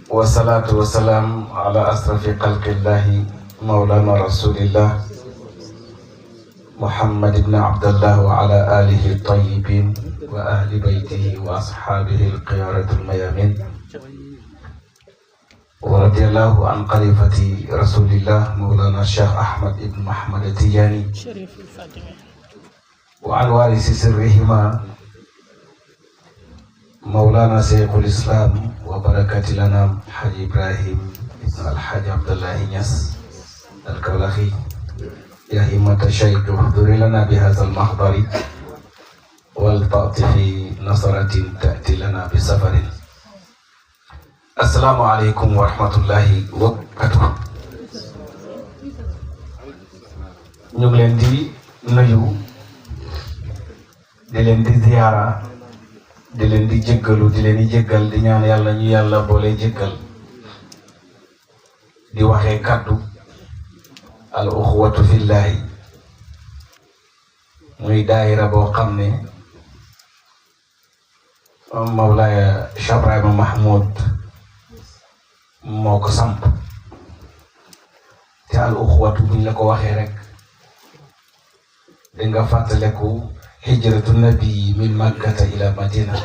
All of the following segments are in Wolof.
والصلاة والسلام على أشرف خلق الله مولانا رسول الله محمد بن عبد الله وعلى آله الطيبين وأهل بيته وأصحابه الخيارة الميامين ورضي الله عن خليفة رسول الله مولانا الشيخ أحمد بن محمد التجاني وعن وارث سرهما مولانا شيخ الإسلام وبركة لنا حاج إبراهيم بن الحاج عبد الله نياس الكولخي يا همة الشيخ احضر لنا بهذا المحضر والتأتي في نصرة تأتي لنا بسفر. السلام عليكم ورحمة الله وبركاته. ñu ngi leen di nuyu di leen di ziyaara di leen di jéggalu di leen di jéggal di ñaan yàlla ñu yàlla boole jéggal di waxee kàddu al uxwatu fillahi muy daayira boo xam ne Mawlaaya Cheikh Ibrahima Mahmoud moo ko samp te al uxwatu buñ la ko waxee rek di nga fàttaleku hijratu nabi min makkata ila madina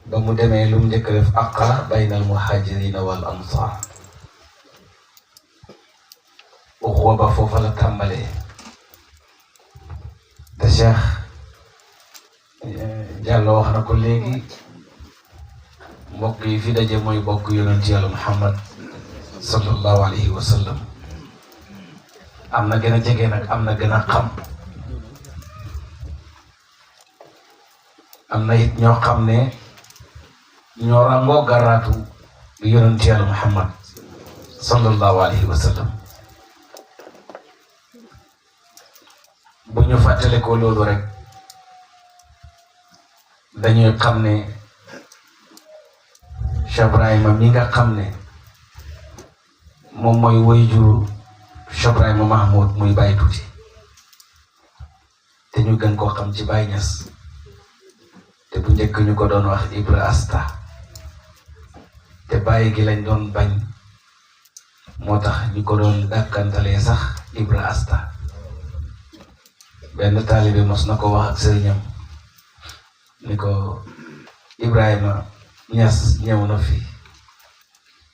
ba mu demee lu mu njëkk def aqa bayna al muhajirina wal ansar uxwa ba foofa la tàmbalee te Cheikh Diallo wax na ko léegi mbokk yi fi daje mooy bokk yonent yàlla Muhammad sallallahu alayhi wa sallam am na gën a jege nag am na gën a xam am na it ñoo xam ne ñoo rangoo garaatu bi yonent yàlla Muhammad sallallahu alayhi wa sallam bu ñu fàttale ko loolu rek dañuy xam ne Cheikh Ibrahima mi nga xam ne moom mooy waajuru Cheikh Ibrahima Mahmoud muy Baye Tuuti te ñu gën koo xam ci Baye Niass te bu njëkk ñu ko doon wax Ibra Asta te Baye gi lañ doon bañ moo tax ñu ko doon dàkkantalee sax Ibra Asta benn taalibe mos na ko wax ak sëriñam ni ko Ibrahima Niass ñëw na fi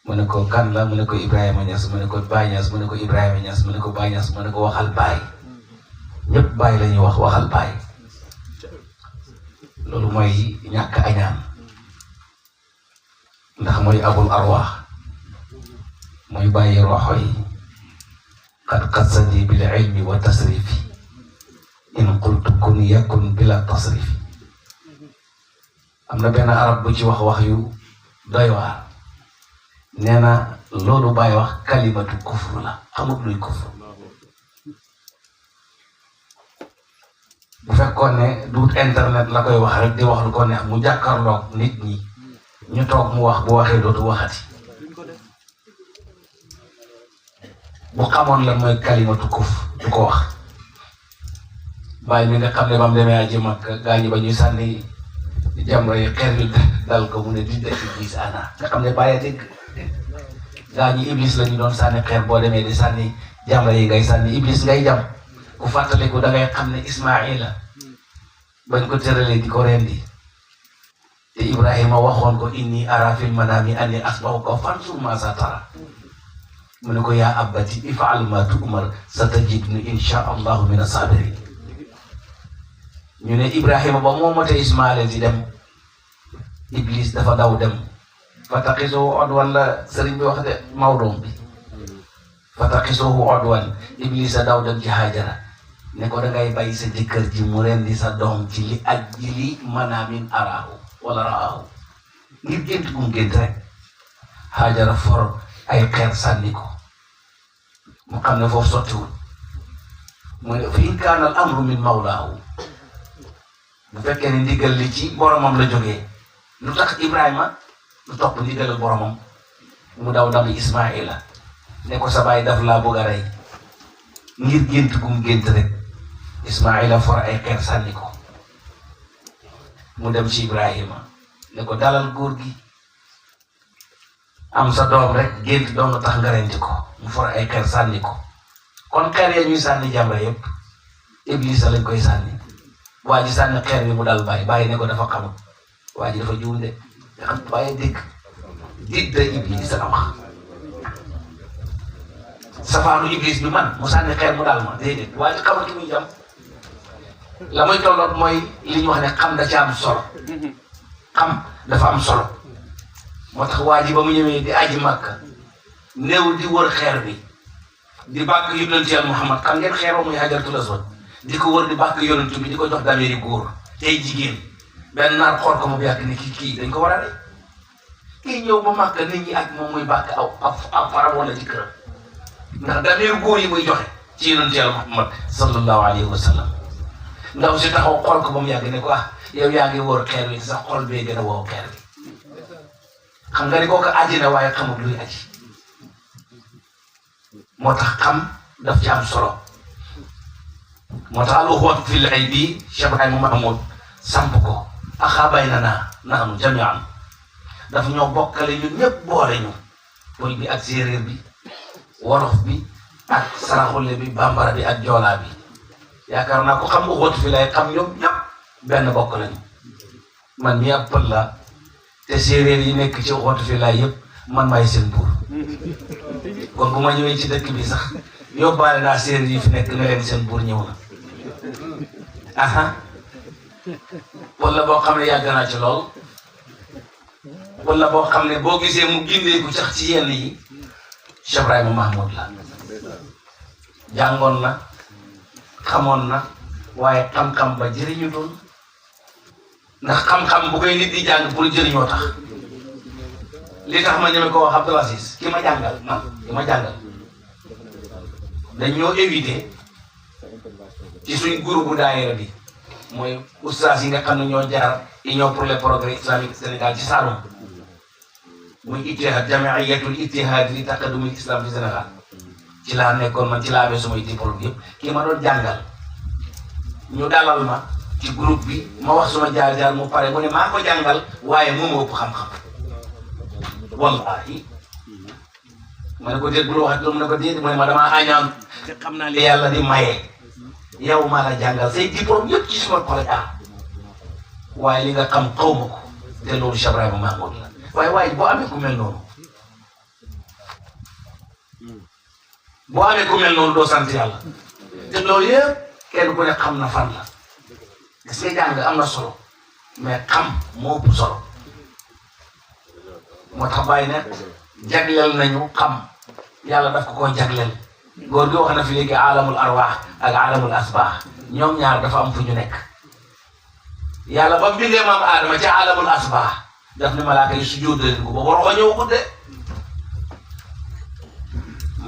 mu ne ko kan la mu ne ko Ibrahima Niass mu ne ko Baye Niass mu ne ko Ibrahima Niass mu ne ko Baye Niass mu ne ko waxal Baye ñëpp Baye la ñuy wax waxal Baye loolu mooy ñàkk añaan ndax mooy abul arwaax mooy bàyyi roxo yi qad qassani bil ilmi wa tasrifi in qultu kun yakun bila tasrifi am na benn arab bu ci wax yu doy waar nee na loolu Baye wax kalimatu kufru la xamut luy kufru bu fekkoon ne duut internet la koy wax rek di wax lu ko neex mu jàkkaarloog nit ñi ñu toog mu wax bu waxee dootu waxati bu xamoon lan mooy kalimatu kufru du ko wax Baye mi nga xam ne ba mu demee aji Makka gaañu ba ñuy sànni jamra yi xeer yu dal ko mu ne duñ def Iblis ana nga xam ne Baye dégg gaañu Iblis la ñu doon sànni xeer boo demee di sànni jamra yi ngay sànni Iblis ngay jam ku fàttaliku da ngay xam ne Ismaila bañ ko tëralee di ko rendi te Ibrahima waxoon ko inni ara fil manami anni asbahuka fanzur maza tara mu ne ko yaa abati if'al ma tu'mar satajidni insha allahu mina sabirin ñu ne Ibrahima ba moo mote Ismaila di dem Iblis dafa daw dem fataqisuhu udwan la sëriñ bi wax de mawdoom bi fataqisuhu udwan Iblis a daw dem ci Hajara ne ko dangay bàyyi sa jëkkër ji mu rendi sa doom ci li ajli manaamin araahu wala raahu ngir gént bu mu gént rek Hajara for ay xeer sànni ko mu xam ne foofu sottiwul mu ne fa in kaana al amru min mawlaahu bu fekkee ne ndigal li ci boromam la jógee lu tax Ibrahima lu topp ndigalal boromam mu daw dami Ismaila ne ko sa baay daf laa bëgg a rey ngir gént gu mu gént rek Ismaila for ay xeer sànni ko mu dem ci Ibrahima ne ko dalal góor gi am sa doom rek gént doom tax nga rendi ko mu for ay xeer sànni ko kon xeer ya ñuy sànni Jamra yëpp Iblis lañ koy sànni waa ji sànni xeer bi mu dal bàyyi ne ko dafa xamul waa ji dafa juum de xam bàyyi dégg didda Iblis la wax safaanu Iblis bi man mu sànni xeer mu dal ma déedéet waa ji xamul ki muy jam la muy tolloot mooy li ñu wax ne xam da ci am solo xam dafa am solo moo tax waa ji ba mu ñëwee di aji Makka néew di wër xeer bi di bàkk yonent Yàlla Muhammad xam ngeen xeer ba muy Hajaratul Aswad di ko wër di bàkk yonent bi di ko jox dameeri góor tey jigéen benn naar xool ko mu yàgg ni kii dañ ko war a rey kii ñëw ba Makka nit ñi ak moom muy bàkk aw faram wala ci këram ndax dameeri góor yi muy joxe ci yonent Yàlla Muhammad sallallahu alayhi wa sallam ndaw si taxaw xool ko ba mu yàgg ne ko yow yaa ngi wër xeer wi sax xol bee gën a wow xeer bi xam nga ni kooku aji na waaye xamul luy aji moo tax xam daf ci am solo moo tax al-uxwatu fillaahi bii Cheikh Ibrahima Mahmoud samp ko axaa baynanaa nahnu jamii'an daf ñoo bokkale ñun ñëpp boole ñu pël bi ak séeréer bi wolof bi ak saraxule bi bambara bi ak joolaa bi yaakaar naa ko xam uxwatu fillaahi xam ñoom ñëpp benn bokk lañu man mii ab pël la te séeréer yi nekk ci uxwatu fillaahi yëpp man maay seen buur kon bu ma ñëwee ci dëkk bi sax yóbbaale naa séeréer yi fi nekk ne leen seen buur ñëw na aha wala boo xam ne yàgg naa ci lool wala boo xam ne boo gisee mu gindeeku sax ci yenn yi Cheikh Ibrahima Mahmoud la jàngoon na xamoon na waaye xam-xam ba jëriñu doon ndax xam-xam bu koy nit di jàng pour jëriñoo tax li tax ma ñeme ko wax Abdoul Aziz ki ma jàngal dañ ñoo éviter ci suñ groupe daayira bi mooy oustaz yi nga xam ne ñoo jaar Union pour le progrès islamique Sénégal ci Saloum muy ittihaad jamiiyatul ittihaad li taqaddumil islam fi Sénégal ci laa nekkoon man ci laa amee sumay diplôme yëpp kii ma doon jàngal ñu dalal ma ci groupe bi ma wax suma jaar-jaar mu pare mu ne maa ko jàngal waaye moom moo ëpp xam-xam wallahi ma ne ko déet bul waxat lu mu ne ko déet mu ne ma damaa añaan te xam naa li yàlla di maye yow maa la jàngal say diplôme yëpp ci suma collège waaye li nga xam xaw ma ko te loolu Cheikh Ibrahima Mahmoud la waaye boo amee ku mel noonu doo sant yàlla te loolu yëpp kenn ku ne xam na fan la gis nga jàng am na solo mais xam moo ëpp solo moo tax bàyyi ne jagleel nañu xam yàlla daf ko koo jagleel góor gi wax na fi léegi alamul arwaax ak alamul asbaax ñoom ñaar dafa am fu ñu nekk yàlla ba mu bindee maam Adama ca alamul asbaax daf ne malaaka yi sujjóotal leen ko booba roxo ñëw gudde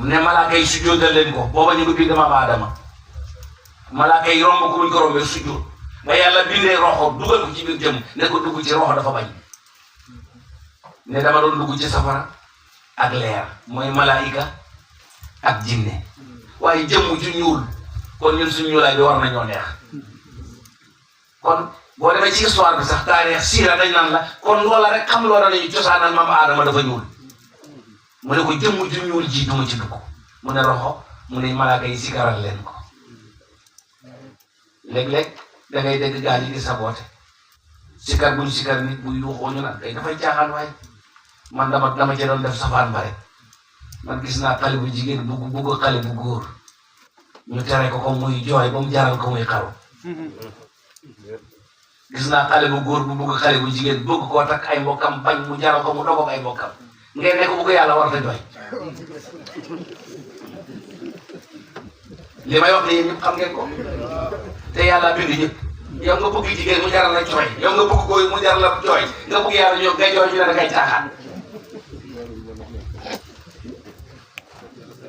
ne malaaka yi sujjóotal leen ko booba ñu ngi bind maam Adama malaaka yi romb ko buñ ko rombee sujjóot ba yàlla bindee roxo dugal ko ci biir jëm ne ko dugg ci roxo dafa bañ ne dama doon dugg ci safara ak leer mooy malaayika ak jinne waaye jëmm ju ñuul kon ñun suñu ñuulaay bi war nañoo neex kon boo demee ci histoire bi sax taarix siira dañ naan la kon loola rek xam loola nañu cosaanal maam Adama dafa ñuul mu ne ko jëmm ju ñuul ji duma ci dugg mu ne roxo mu ne malaaka yi sikaral leen ko léeg-léeg da ngay dégg gaal yi di saboote sikar buñ sikar nit bu yuuxoo ñu naan kay dafay caaxaan waay man dama ci doon def safaan ba rek man gis naa xale bu jigéen bugg xale bu góor ñu tere ko muy jooy ba mu jaral ko muy xaru gis naa xale bu góor bu bugg xale bu jigéen bëgg koo takk ay mbokkam bañ mu jaral ko mu dogoog ay mbokkam ngeen ne ko bu ko yàlla war a jooy li may wax ne yéen ñëpp xam ngeen ko te yàlla bind ñëpp yow nga bëgg jigéen mu jaral la jooy yow nga bëgg góor mu jaral la jooy nga bëgg yàlla ñëw ngay jooy ñu ne da ngay caaxaan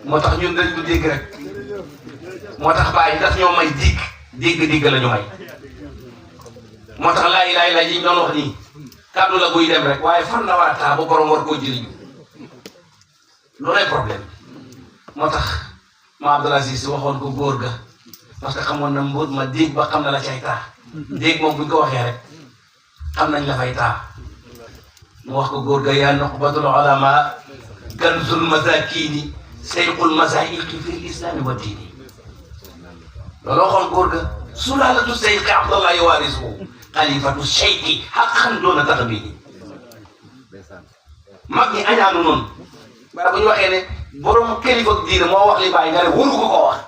moo tax ñun dañ ko dégg rek moo tax bàyyi daf ñoo may dégg la ñu may moo tax laa ilaaha illa ji ñu doon wax nii kàddu la buy dem rek waaye fan la war a taa ba borom war koo jëriñu loolay problème moo tax ma Abdoul Aziz waxoon ko góor ga parce que xamoon na mbóot ma dégg ba xam na la cay taa dégg moom buñ ko waxee rek xam nañ la fay taa mu wax ko góor ga yaa nuqbatul ulama kanzul masakini seyxul masaiki fi lislami wa diini looloo xool góor ga sulalatu seyxi Abdallahi waarisuhu xalifatu seyxi xaqan doona taxabini mag ñi añaanu noonu bara bu ñu waxee ne borom kilifa diine moo wax li bàyyi nga ne waru ko koo wax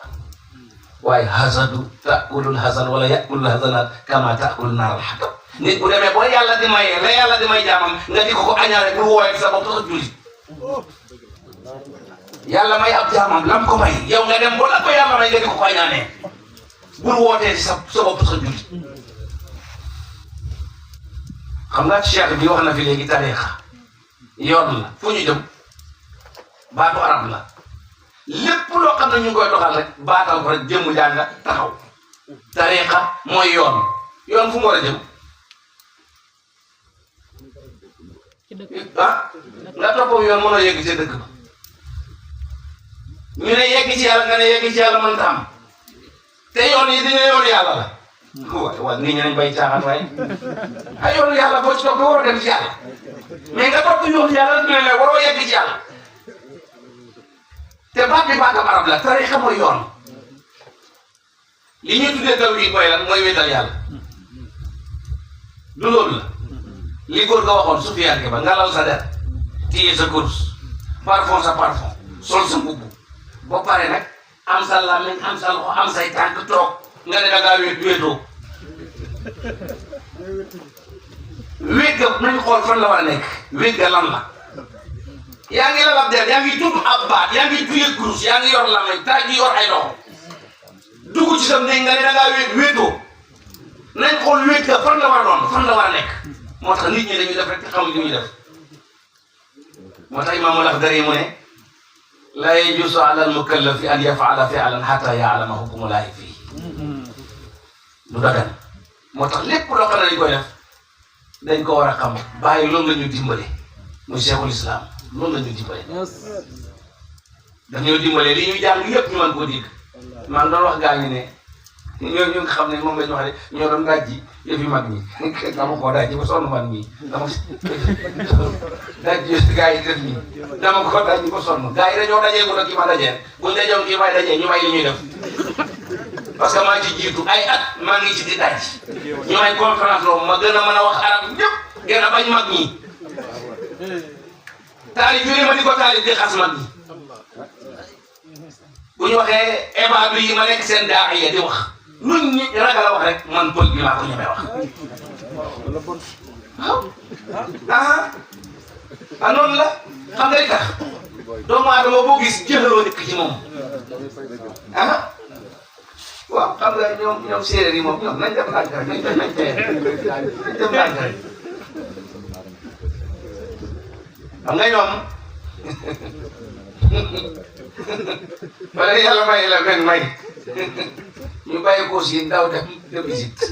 waaye hasadu taakulul hasan wala yakulul hasanat kama taakul naaral xatab nit bu demee boo yàlla di maye la yàlla di may jaamam nga di ko añaane bul wooye sa bopp sax jullit yàlla may ab jaamam lam ko may yow nga dem ba la ko yàlla may nga di ko añaane bul wootee sa bopp sax jullit xam nga cheikh bi wax na fi léegi tariixa yoon la fu ñu jëm baatu arab la lépp loo xam ne ñu ngi koy doxal rek baatal ko rek jëmm jàng taxaw tariixa mooy yoon fu mu war a jëm ah nga toppam yoon mën a yegg ci dëkk ba ñu ne yegg ci yàlla nga ne yegg ci yàlla mënta am te yoon yi dina yoon yàlla la waaye nit ñi nañ bay caaxaan waaye ay yoonu yàlla boo ci topp waroo dem ci yàlla mais nga topp yoonu yàlla dina ne waroo yegg ci yàlla te baat bi baatam arab la tariixa mooy yoon li ñuy tuddee tawhiid mooy lan mooy wéetal yàlla du loolu la li góor ga waxoon Sufyaan ke ba nga lal sa der téye sa course parfum sa parfum sol sa mbubb ba pare nag am sa làmmiñ am sa loxo am say tànk toog nga ne da ngaa wéetoo wéet ga nañ xool fan la war a nekk wéet ga lan la yaa ngi lalab der yaa ngi tudd ab baat yaa ngi tuye kurus yaa ngi yor làmmiñ taaj yor ay loxo dugg ci sam ne nga ne da ngaa wéetoo nañ xool wéet ga fan la war a doon fan la war a nekk moo tax nit ñi dañuy def rek te xamuñ li ñuy def moo tax Imaam al-Akhdari mu ne laa yajuuzu ala al-mukallafi an yaf'ala fi'lan hatta ya'lama hukma Llaahi fiihi du dagan moo tax lépp loo xam ne dañ koy def dañ ko war a xam bàyyi loolu la ñu dimbale muy Cheikhul Islam loolu la ñu dimbale dañoo dimbale li ñuy jàng yëpp ñu mën koo dégg man doon wax gaa ñi ne ñoo ñu nga xam ne moom la ñu wax de ñoo doon dajji yëfi mag ñi dama koo dajji ba sonn man mii dama dajji gaa yi def nii dama koo dajji ba sonn gaa yi dañoo dajee gu kii ma dajee buñ dajoon kii may dajee ñu may li ñuy def parce que maa ngi ci jiitu ay at maa ngi ci di dajji ñu may conférence loolu ma gën a mën a wax arab ñëpp gën a bañ mag ñi taalib yu ne ma di ko taalib di xas mag ñi bu ñu waxee ébaadu yi ma nekk seen daaiya di wax luñ ñi ragal a wax rek man pël bi maa ko ñemee wax waaw noonu la xam nga li tax doomu aadama boo gis jëxaloo nekk ci moom waaw xam nga ñoom séeréer yi moom ñoom nañ def ndànk rek nañ def ndànk rek xam nga ñoom wala yàlla may la benn may ñu bàyyi ko si ndaw dem visite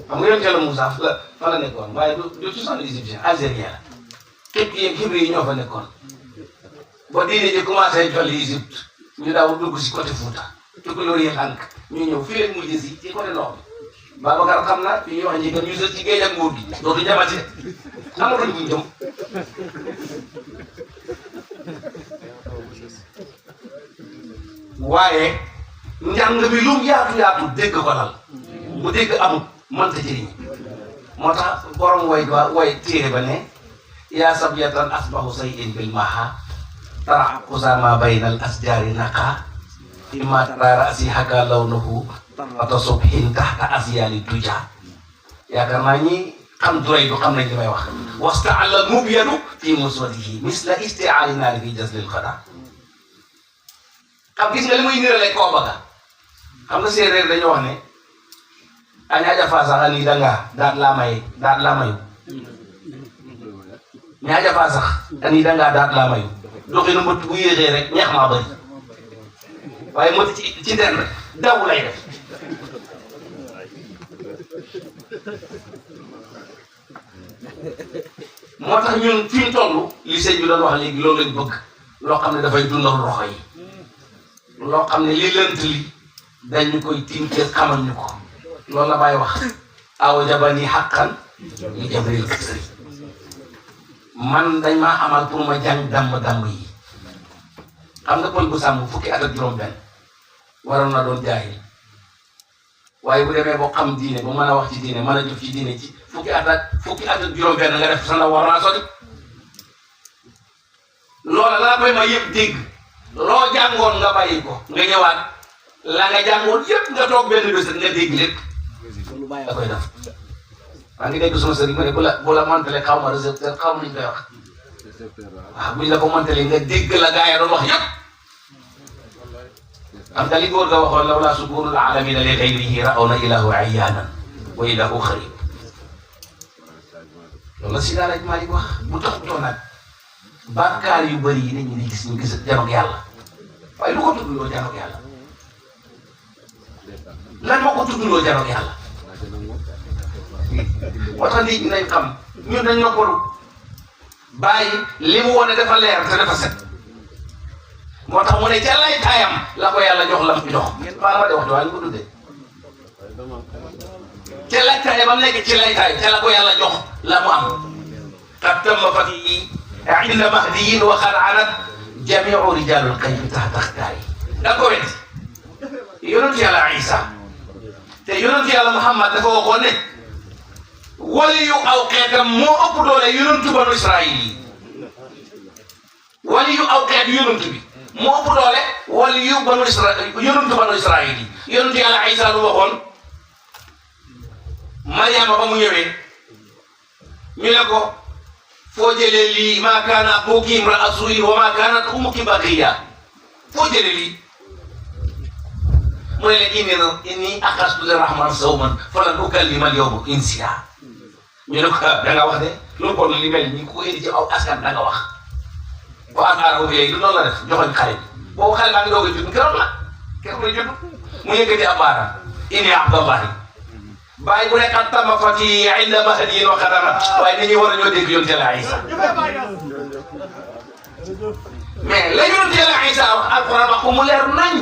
xam nga yoon Yàlla Moussa fa la nekkoon waaye du cosaan égyptien algérien la képp yi ñoo fa nekkoon ba diine ji commencé jolli Égypte ñu daaw dugg si côté Fouta tukulóor yi lànk ñu ñëw fii leen mujj si ci côté ndox mi Babacar xam na fi ñuy wax njëkk ñu sës ci géej ak nguur gi dootu jamate amatuñ buñ jëm waaye njàng bi lu mu yaatu dégg ko lal bu dégg amul mënta jëriñ moo tax borom way téere ba ne yaa sabyatan asbahu sayin bil maha tara kusama bayna al asjari naqa imma tara rasi haka lawnuhu tarata subhin tahta asyali tuja yaakaar naa ñi xam duray du xam nañ li may wax wastaala mubyadu fi muswadihi misla istiaali naari fi jaslil xada xam gis nga li muy nirale kooba ga xam nga séeréer dañoo wax ne a ñaaƴa fa sax a niidanga daat la mayu ñaaƴa fa sax a niidanga daat la mayu doxinu mbët bu yéexee rek ñeex maa bëri waaye mbët ci den rek daw lay def moo tax ñun fi ñu toll li sëñ bi doon wax léegi loolu lañ bëgg loo xam ne dafay dundal roxo yi loo xam ne li lënt li dañu koy tinkee xamal ñu ko loolu la Baay wax aw jabani xaqan li jabril kasri man dañ maa amal pour ma jàng damm yi xam nga pël bu sàmm fukki at ak juróom-benn waroon na doon jaahil waaye bu demee boo xam diine ba mën a wax ci diine mën a jëf ci diine ci fukki at ak juróom-benn nga def sa ndaw war naa sori loola la koy ma yëpp dégg loo jàngoon nga bàyyi ko nga ñëwaat la nga jàngoon yëpp nga toog benn bés nga dégg lépp da koy def. maa ngi dégg suma sëriñ ma ne bu la montalee xaw ma récepteur xaw ma ni ñu koy wax waaw buñ la ko montalee nga dégg la gaa yi doon wax yëpp am ta li góor ga waxoon lawlaa subuurul aalamiina li ghayrihi ra'awna ilaahu ayyaanan wa ilaahu xariib loolu la si daal maa ngi wax bu toppatoo nag bàkkaar yu bëri yi nit ñi di gis ñu gis janoog yàlla waaye lu ko tuddloo janoog yàlla lan moo ko tuddloo janoog yàlla moo tax nit ñi nañ xam ñun dañ noppalu bàyyi li mu wone dafa leer te dafa set moo tax mu ne ca lay taayam la ko yàlla jox lam jox ngeen baal ma de waxtu waaye ñu ko tuddee ca lay taayam ba mu nekk ci lay taay ca la ko yàlla jox la mu am qad tamma fatihi inda mahdiyin wa qad anat jamiu rijalul kayfi tahta xtaari da ko wet yonent yàlla Isa te yonent yàlla Muhammad dafa waxoon ne waliyu aw xeetam moo ëpp doole yonentu banu Israayil yi waliyu aw xeet yonent bi moo ëpp doole waliyu banu Israayil yonentu banu Israayil yi yonentu yàlla Isa lu waxoon Mariama ba mu ñëwee ñu ne ko foo jëlee lii maa kaana abuuki imra'a suu'in wa maa kaanat ummuki baghiya foo jëlee lii mu ne leen inni axastu lirrahmaani sawman falan ukallima al-yawma insiya ñu ne ko da nga wax de lu bon li mel ni ku ko indi ci aw askan da nga wax ba askan wi léegi loolu la def joxoñ xale bi boobu xale baa ngi doog a judd keroog la judd mu yëkkati ab baaraam inni abdallahi bàyyi bu nekk tamma fati inda mahdiyin wa qad anat waaye nit ñi war a ñoo dégg yonent Yàlla Isa mais la yonent Yàlla Isa wax alquran wax ko mu leer nañ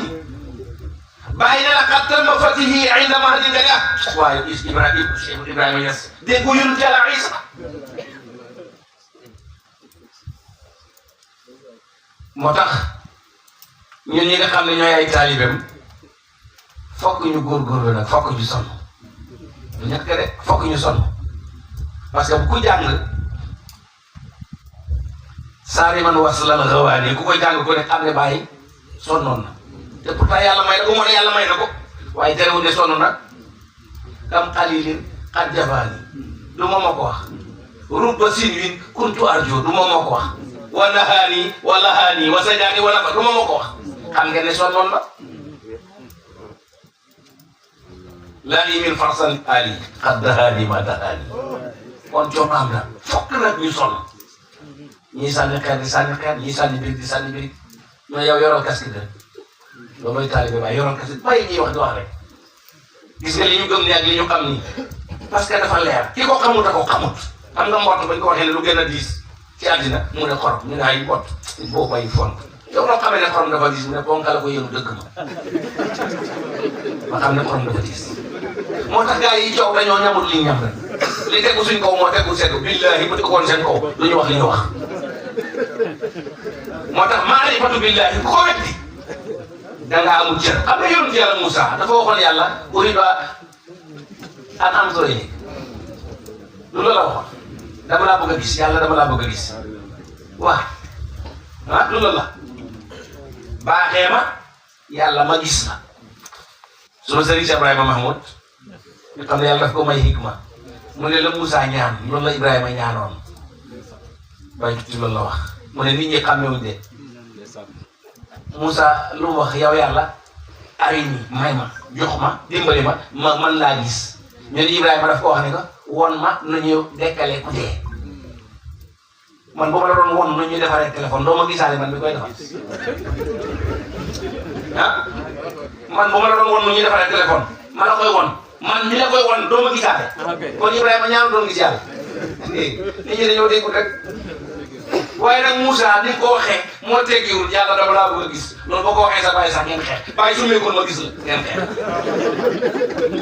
bàyyi ne la qad tamma fatihi inda mahdiyin da nga waaye Ibrahima Niass dégg ko yonent Yàlla Isa moo tax ñun ñi nga xam ne ñooy ay taalibeem fokk ñu góorgóorlu nag fokk ñu sonn du ñàkk de fokk ñu sonn parce que bu ku jàng saari man waslal xawaani ku ko jàng ko ne xam ne bàyyi sonnoon na te pourtant yàlla may na ko moo ne yàlla may na ko waaye terewul ne sonn na kam xalilin xat jafaani du moom moo ko wax rubba sinwin kuntu arjo du moom moo ko wax wa nahaani wa lahaani wa sajaani wa nafa du moom moo ko wax xam ngeen ne sonnoon na laa min farsan ali xat dahaani ma dahaani kon coono am na fokk nag ñu sonn ñii sànni xeer di sànni xeer ñii sànni birig di sànni birig mais yow yoroo casque de loolooy taalibe waaye yoroo casque bàyyi ñuy wax di wax rek gis nga li ñu gëm ni ak li ñu xam ni parce que dafa leer ki ko xamut a ko xamut xam nga mbott bañ ko waxee ne lu gën a diis ci àddina mu ne xorom ñu ne ay mbott boo bay font yow loo xamee ne xorom dafa diis mu ne ponka la ko yëngu dëgg ma xam ne xorom dafa diis moo tax gars yi coow dañoo ñamul li ñu ñam rek li tegu suñ kaw moo tegu seen billahi bu tegoon seen kaw du ñu wax li ñu wax moo tax maarifatu billahi ku ko wetti da ngaa amul cër xam nga yonent yàlla Moussa dafa waxoon yàlla uriidu an anzura ilayk loolu la waxoon dama laa bëgg a gis yàlla dama laa bëgg a gis waaw ah loolu la baaxee ma yàlla ma gis na sunu sëriñ si Ibrahima Mahmoud ñu xam ne yàlla daf ko may hikma mu ne la Moussa ñaan loolu la Ibrahima ñaanoon bay tuuti loolu la wax mu ne nit ñi xàmmewuñ de Moussa lu mu wax yow yàlla ay ni may ma jox ma dimbali ma man laa gis ñu ne Ibrahima daf ko wax ne ko won ma nu ñu dekkale ku dee man bu ma la doon won nu ñuy defaree téléphone doo ma gisaale man mi koy defar ah man bu ma la doon won nu ñuy defaree téléphone ma la koy won man mi la koy won doo ma gisaale kon Ibrahima ñaanu doon gis yàlla nit ñi dañoo dégg rek waaye nag Moussa ni ko waxee moo teggiwul yàlla dama laa bëgg a gis loolu boo ko waxee sa bàyyi sax ngeen xeex bàyyi su meekoon ma gis la ngeen xeex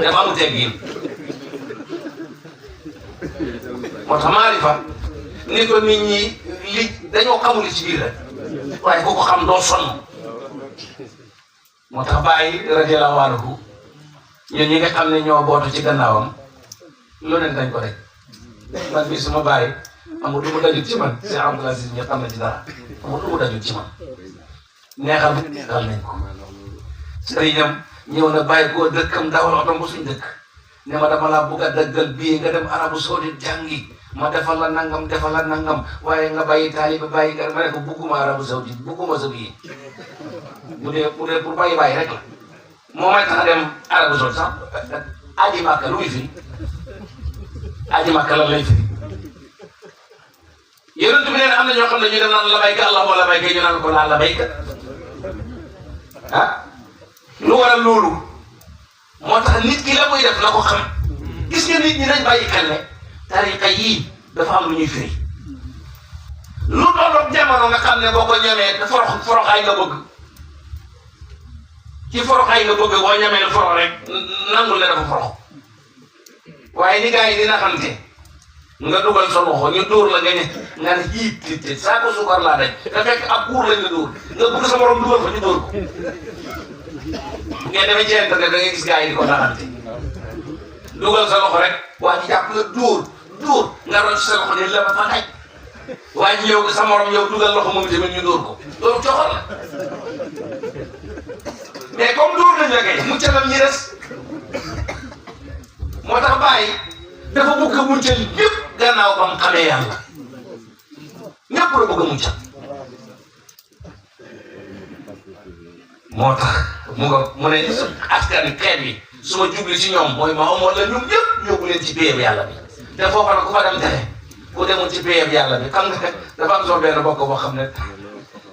dafa amul teggiin moo tax maarifa ni ko nit ñi li dañoo xamul ci biir rek waaye ku ko xam doo sonn moo tax Baye radiyallahu anhu ñun ñi nga xam ne ñoo bootu ci gannaawam lu ne dañ ko rek man bii suma Baye amul lu mu dajut ci man Cheikh Abdoul Aziz ñi xam na ci dara amul lu mu dajut ci man neexal bu neexal nañ ko sëriñam ñëw na bàyyi koo dëkkam dawal otom ba suñ dëkk ne ma dama laa bugg a dëggal bii nga dem Arabie Saoudite jàngi ma defal la nangam waaye nga bàyyi taalibe bàyyi nga ma ne ko bugguma Arabie Saoudite bugguma sa bii bu dee pour bàyyi rek la moo may tax a dem Arabie Saoudite sax aji Màkka lu muy fi aji Màkka lan lay fi yonent bi nee na am na ñoo xam ne ñu dem naan labayka allahumma labayka ñu naan ko laa labayka ah lu waral loolu moo tax nit ki la muy def na ko xam gis nga nit ñi nañ bàyyi xel ne tariqa yii dafa am lu ñuy firi lu tolloog jamono nga xam ne boo ko ñamee te foroxaay nga bëgg ci foroxaay nga bëgg boo ñamee ne forox rek nangul ne dafa forox waaye ni gars yi dina xamte nga dugal sa loxo ñu dóor la nga ne jiit te saako sukar laa daj te fekk ab kuur lañ la dóor nga bëgg sa morom dugal fa ñu dóor ko ngeen demee ci internet da ngay gis gars yi di ko naxante dugal sa loxo rek waa ji jàpp la dóor nga roñ sa loxo ne la ba fa daj waa ji yow sa morom yow dugal loxo moom tamit ñu dóor ko loolu coxor la mais comme dóor nañ la kay muccalam ñi des moo tax bàyyi dafa bëgg a muccal ñëpp gannaaw ba mu xamee yàlla ñëpp la bëgg a muccal moo tax mu ne askan xeet bi su ma jubli ci ñoom mooy ma amoon la ñoom ñëpp yóbbu leen ci péyeb yàlla bi te foofa nag ku fa dem tere ku demul ci péyeb yàlla bi xam nga dafa am soo benn bokk boo xam ne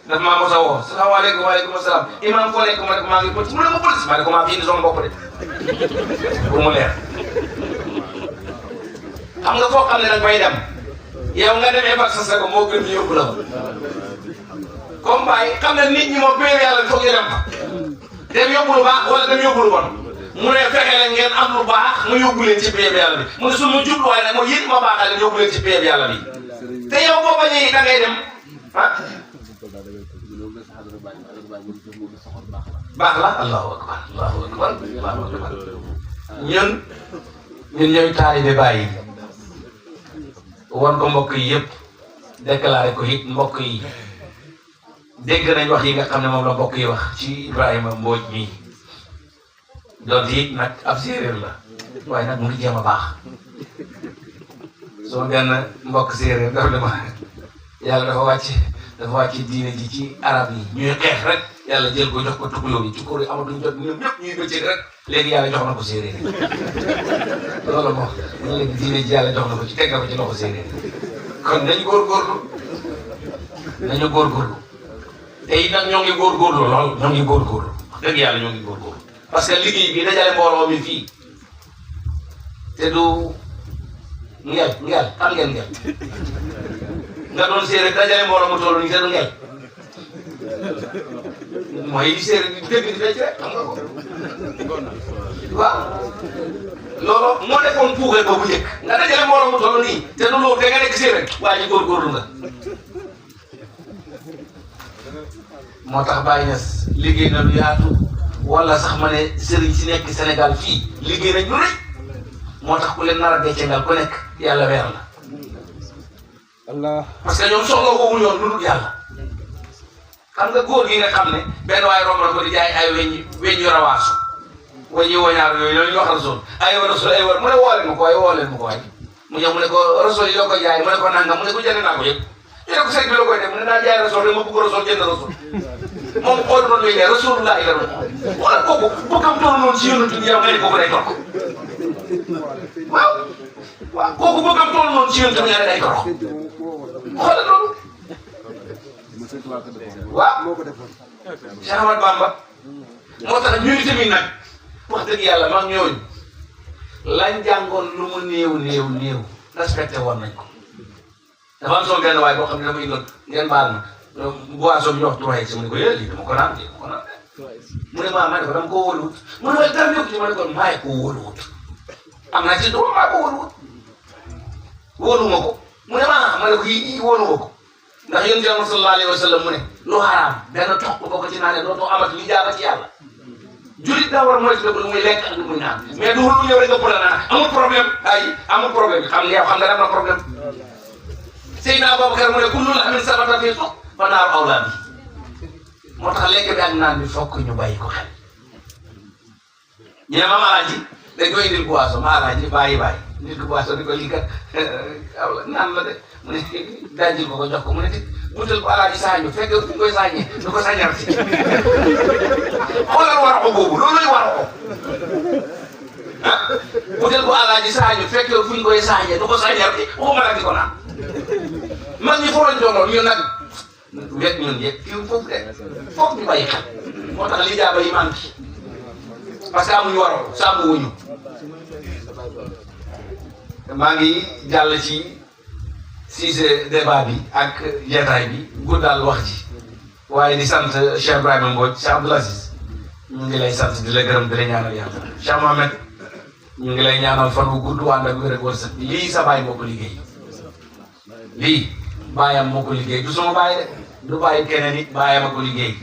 dafa maa mos a woo salaamaaleykum waaleykum salaam imaam foo nekk ma ne ko maa ngi police mu ne ma police ma ne ko maa fi indi sama bopp de pour mu leer xam nga foo xam ne nag may dem yow nga demee ba sa ko moo gën ñu yóbbu la comme Baye xam ne nit ñi moom péyeb yàlla bi foog ñu dem fa dem yóbbu lu baax wala dem yóbbu lu bon mu ne fexe leen ngeen am lu baax mu yóbbu leen ci péyeb yàlla bi mu ne suñu jubluwaay nag mooy yéen ma baaxal leen yóbbu leen ci péyeb yàlla bi te yow boo bañee da ngay dem ah baax la allahu akbar allahu akbar allahu akbar ñun ñooy taalibe Baye won ko mbokk yi yëpp déclaré ko it mbokk yi dégg nañ wax yi nga xam ne moom la mbokk yi wax ci Ibrahima Mbodj mii doon it nag ab séeréer la waaye nag mu ngi jéem a baax soo benn mbokk séeréer dafa dema yàlla dafa wàcc diine ji ci arab yi ñuy xeex rek yàlla jël ko jox ko tukulóor yi tukulóor yi amatuñ jot ñoom ñëpp ñuy bëccëg rek léegi yàlla jox na ko séeréer loolu moo ñu léegi diine ji yàlla jox na ko ci teg na ko ci loxo séeréer kon nañu góorgóorlu te it nag ñoo ngi góorgóorlu lool ñoo ngi góorgóorlu wax dëgg yàlla ñoo ngi góorgóorlu parce que liggéey bi dajale mbooloo mi fii te du ngel xam ngeen ngel nga doon séeréer dajale mbooloo mu toll nii te du ngel mooy li séeréer di dégg di fecc rek xam nga ko waaw loolu moo nekkoon puugal ba bu njëkk nga dajale mbooloo mu toll nii te du loolu te nga nekk séeréer waa ji góorgóorlu nga moo tax Baye Niass liggéey na lu yaatu wala sax ma ne sëriñ si nekk Sénégal fii liggéey nañ lu rëy moo tax ku leen nar a beccengal ku nekk yàlla weer la Allah parce que ñoom soxla woowu ñoon lu dul yàlla xam nga góor gi nga xam ne benn waaye romb na ko di jaay ay weñ yu rawaasu weñ yu wañaar yooyu ñu wax rasul ay mu ne woo leen ma ko waaye mu ñëw mu ne ko rasul yi loo koy jaay mu ne ko nangam mu ne ko jënd naa ko yëpp ñu ne ko sëñ bi la koy def mu ne naa jaay rasul rek ma bëgg rasul jënd rasul moom xool noonu lay jaay rasulullah la doon wala kooku bëggam toll noonu si yonent bi yow nga ne kooku day torko waaw kooku bëggam toll noonu si yonent bi nga ne day torko xoolal loolu waaw Cheikh Ahmad Bamba moo tax ñun tamit nag wax dëgg yàlla mag ñooñu lañ jàngoon lu mu néew respecté woon nañ ko dafa am soo benn waay boo xam ne dama indoon ngeen baal ma boisson bi ñu wax trois mu ne ko lii dama ko naan mu ne ma ne ko dama ko wóoluwut mu ne ma dara ñëw ci ma ne ko maay ko wóoluwut am naa ci doom maa ko wóoluwut wóoluwuma ko mu ne ma ma ne ko yii wóolu ko ndax yonent Yàlla sallallahu alayhi wa sallam mu ne lu xaraam benn toq boo ko ci naanee dootoo amati li jaaba ci yàlla julit daa war a moytu lu muy lekk ak lu muy naan mais du lu ñëw rek nga bëgg a naan amul problème amul problème xam nga yow xam nga am na problème Seydina Abubakar mu ne kullu lahmin sabata fi suq fa naaru awlaa bi moo tax lekk bi ak naan bi fokk ñu bàyyi ko xel ñu ne ma Alaaji dañ koy indil boisson ma Alaaji bàyyi nit ko boisson di ko lii kat naan la de mu ne dajil ko jox ko mu ne butel ko Alaaji saañu fekk fu ñu koy saañee du ko sañar ci xoolal war a ko boobu loolu lay war a ko butel ko Alaaji saañu fekk fu ñu koy saañee du ko sañar ci waxuma la di ko naan mag ñi foo lañ doon ñu nag wet ñun yëpp fii foofu de foofu ñu bàyyi xel moo tax li jaaba yi manqué parce que amuñu waroo sàmm wuñu maa ngi jàll ci sujet débat bi ak jataay bi guddal wax ji waaye di sant Cheikh Ibrahima Mbodj Cheikh Abdoul Aziz ñu ngi lay sant di la gërëm di la ñaanal yàlla Cheikh Mohamed ñu ngi lay ñaanal fan wu gudd ànd ak wér ak wërsëg lii sa baay moo ko liggéey lii baayam moo ko liggéey du sama baay de du bàyyi keneen it baayam a ko liggéey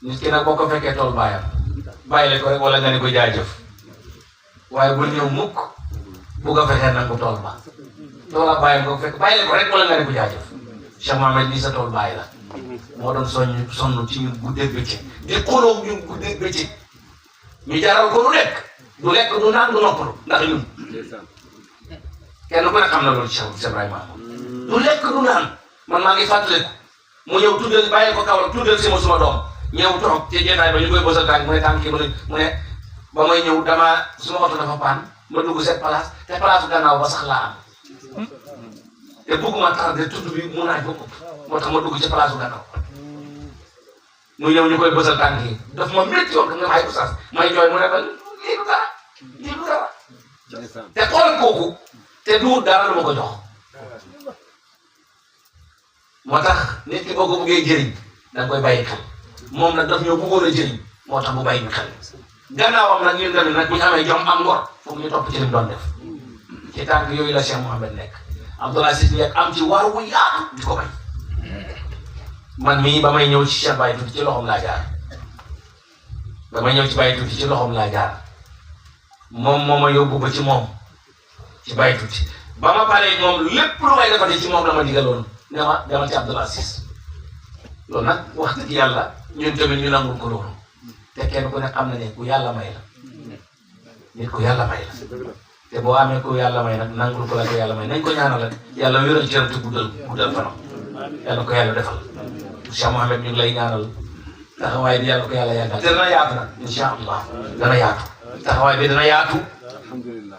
nit ki nag boo ko fekkee tool baayam bàyyile ko rek wala nga ne ko jaajëf waaye bul ñëw mukk bugg a fexee nangu tool ba tool ak baayam ko fekk bàyyile ko rek wala nga ne ko jaajëf Cheikh Mohamed lii sa tool baay la moo doon sonn ci ñun guddeeg bëccëg di xuloo ñun guddeeg bëccëg ñu jaral ko lu du lekk du naan du noppalu ndax ñun kenn ku ne xam na loolu Cheikh Ibrahima du lekk du naan man maa ngi fàttaliku mu ñëw tuddal bàyyi ko kaw tuddal si ma suma doom ñëw toog ci jeetaay ba ñu koy bësal tànk mu ne tànk mu ne ba may ñëw suma oto dafa paan ma dugg cette place te place gannaaw ba sax laa am te bëgguma tardé tudd bi mu naaj ba ëpp moo tax ma dugg ci place gannaaw mu ñëw ñu koy bësal tànk yi daf ma métti yoon nga may oustaz may jooy mu ne ba lii du dara te xoolal kooku te du dara lu ma ko jox moo tax nit ki boo ko bëggee jëriñ da nga koy bàyyi xel moom nag daf ñoo bëggoon a jëriñ moo tax mu bàyyi ñu xel gannaawam nag ñun tamit nag bu ñu amee jom am ngor foog ñu topp ci li mu doon def ci tànk yooyu la Cheikh Mohamed nekk Abdoul Aziz nekk am ci war wu yaatu di ko bay man mii ba may ñëw ci Cheikh Baye Tuuti ci loxoom laa jaar ba may ñëw ci Baye Tuuti ci loxoom laa jaar moom moo ma yóbbu ba ci moom ci Baye Tuuti ba ma paree moom lépp lu may defati ci moom la ma digaloon ne ma demal ci Abdoul Aziz loolu nag wax dëgg yàlla ñun tamit ñu nangul ko loolu te kenn ku ne xam na ne ku yàlla may la nit ku yàlla may la te boo amee ku yàlla may nag nangul ko la ko yàlla may nañ ko ñaanal yàlla wéral cëram te guddal fanam yàlla ko yàlla defal Cheikh Mohamed ñu ngi lay ñaanal taxawaay bi yàlla ko yàlla yàggal te dana yaatu nag incha allah dana yaatu taxawaay bi dana yaatu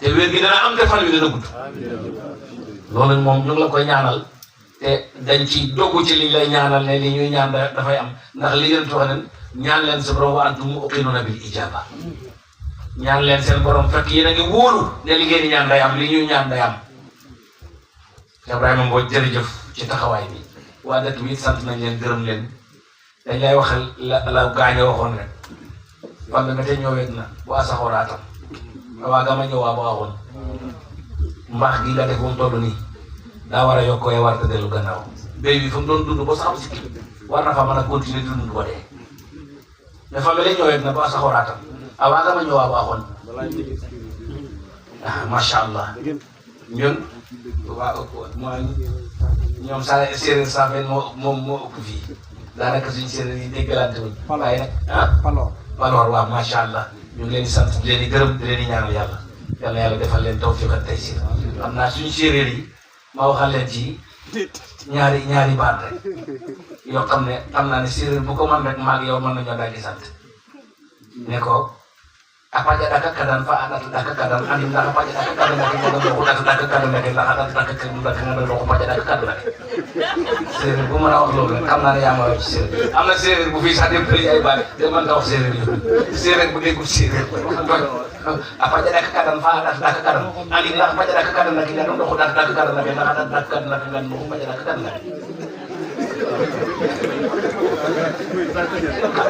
te wér gi dana am te fan wi dana gudd loolu moom ñu ngi la koy ñaanal te dañ ci doggu ci li lay ñaanal ne li ñuy ñaan dafay am ndax li ngeen wax ne ñaan leen sa borom wa antum muqinuna bil ijaba ñaan leen seen borom fekk yéen a ngi wóolu ne li ngeen di ñaan day am li ñuy ñaan day am Ibrahima Mbodj jërëjëf ci taxawaay bi waa dëkk bi sant nañ leen gërëm leen dañ lay waxal la gaañ a waxoon rek fan nga te ñëwee na bu asaxoraatam waa gama ñëwaa ba waxoon mbaax gi nga def ba mu toll nii daa war a yokkoo ya war a dellu gannaaw béy bi fa mu doon dund ba sax si kii war na fa mën a continuer dund ba dee mais fa nga ñëwee na ba saxoraatam waa gama ñëwaa ba waxoon macha allah ñun waa ñoom saa séeréer saa fenn moo ëpp fii daanaka suñu séeréer yi déggalante wuñ waaye nag Paloor waaw macha allah ñu ngi leen di sant di leen di gërëm di leen di ñaanal yàlla defal leen tawfiq ak taysir xam naa suñu séeréer yi ma waxal leen ci ñaari baat rek yoo xam ne xam naa ne séeréer bu ko man rek maag yow mën nañoo daal di sant ne ko apaja daka kadan fa adat daka kadan anim daka apaja daka kadan nake ngodo ko daka kadan nake ndax adat daka kadan nake ngodo ko apaja daka kadan nake séeréer bu mën a wax loolu rek xam naa ne yaa ma wax ci séeréer am na séeréer bu fii sax dem përi ay baat te man nga wax séeréer yi séeréer bu déggul séeréer apaja daka kadan fa adat daka kadan anim ndax apaja daka kadan nake ngodo ko daka kadan nake ndax adat daka kadan nake ngodo ko apaja daka kadan nake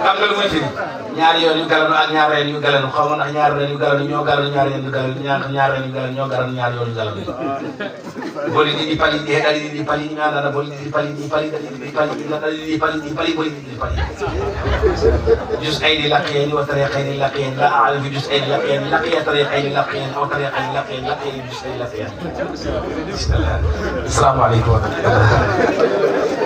xam nga lu muy firi ñaari yoon yu galanu ak ñaar reen yu galanu xaw ma ndax ñaari reen yu galanu ñoo galanu ñaari reen yu galanu ñaar reen yu galanu ñoo galanu ñaari yoon yu galanu boli di pali di heɗaɗi ɗiɗi pali ñanana boli ɗiɗi pali ɗi pali ɗiɗi pali ɗiɗi pali ɗi pali boli ɗiɗi pali جزئين لقيين وطريقين لقيين لا أعلم في جزئين لقيين لقي طريقين لقيين أو طريقين لقيين لقيين جزئين لقيين السلام عليكم ورحمة الله